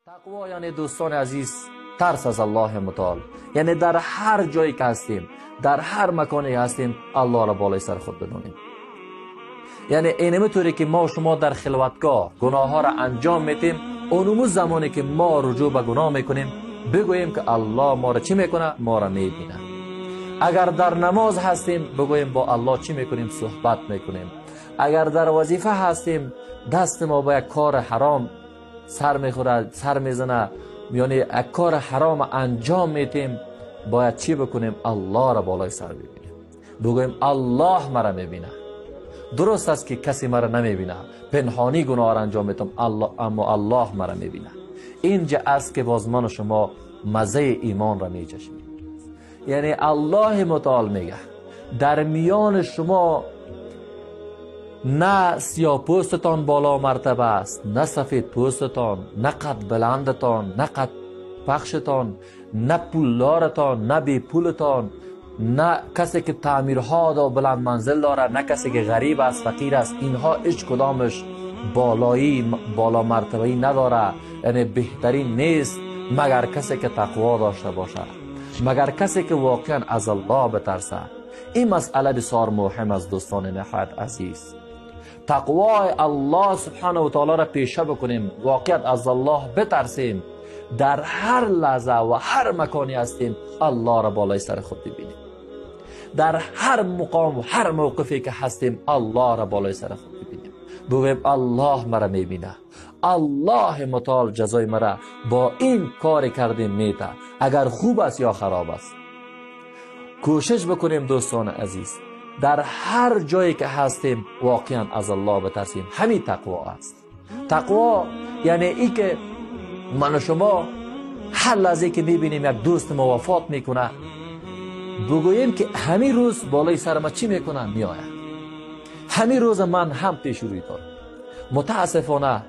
تقوا یعنی دوستان عزیز ترس از الله متعال، یعنی در هر جایی که هستیم، در هر مکانی هستیم، الله را بالای سر خود بدونیم. یعنی اینمی طوری که ما و شما در خلوتگاه گناه ها را انجام میتیم، اونمو زمانی که ما رجوع به گناه میکنیم بگوییم که الله ما را چی میکنه؟ ما را میبینه. اگر در نماز هستیم بگوییم با الله چی میکنیم؟ صحبت میکنیم. اگر در وظیفه هستیم دست ما با یک کار حرام سر میخوره، سر میزنه، یعنی یک کار حرام انجام میتیم، باید چی بکنیم؟ الله را بالای سر ببینیم، بگوییم الله مرا میبینه. درست است که کسی مرا نمیبینه، پنهانی گناه را انجام میتم، الله، اما الله مرا میبینه. اینجا است که باز من و شما مزه ایمان را میچشیم. یعنی الله متعال میگه در میان شما نه سیاه پوستتان بالا مرتبه است، نه سفید پوستتان، نه قد بلندتان، نه قد پخشتان، نه پولدارتان، نه بی پولتان، نه کسی که تعمیرها دا بلند منزل داره، نه کسی که غریب است، فقیر است. اینها هیچ کدامش بالایی بالا مرتبه‌ای نداره، یعنی بهترین نیست مگر کسی که تقوا داشته باشه، مگر کسی که واقعا از الله بترسه. این مسئله بسیار مهم است دوستان نهایت عزیز. تقوای الله سبحانه و تعالی را پیشه بکنیم، واقعا از الله بترسیم، در هر لحظه و هر مکانی هستیم الله را بالای سر خود ببینیم، در هر مقام و هر موقفی که هستیم الله را بالای سر خود ببینیم، بگوییم الله مرا میبینه، الله متعال جزای مرا با این کار کردیم میته، اگر خوب است یا خراب است. کوشش بکنیم دوستان عزیز، در هر جایی که هستیم واقعا از الله بترسیم. همین تقوا است. تقوا یعنی ای که من و شما هر لحظه که میبینیم یک دوست ما وفات میکنه، بگوییم که همین روز بالای سر ما چی میکنه؟ میآید. همین روز من هم پیش روی دارم. متاسفانه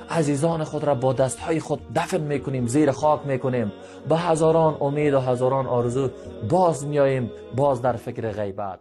عزیزان خود را با دستهای خود دفن میکنیم، زیر خاک میکنیم، به هزاران امید و هزاران آرزو باز میاییم، باز در فکر غیبت.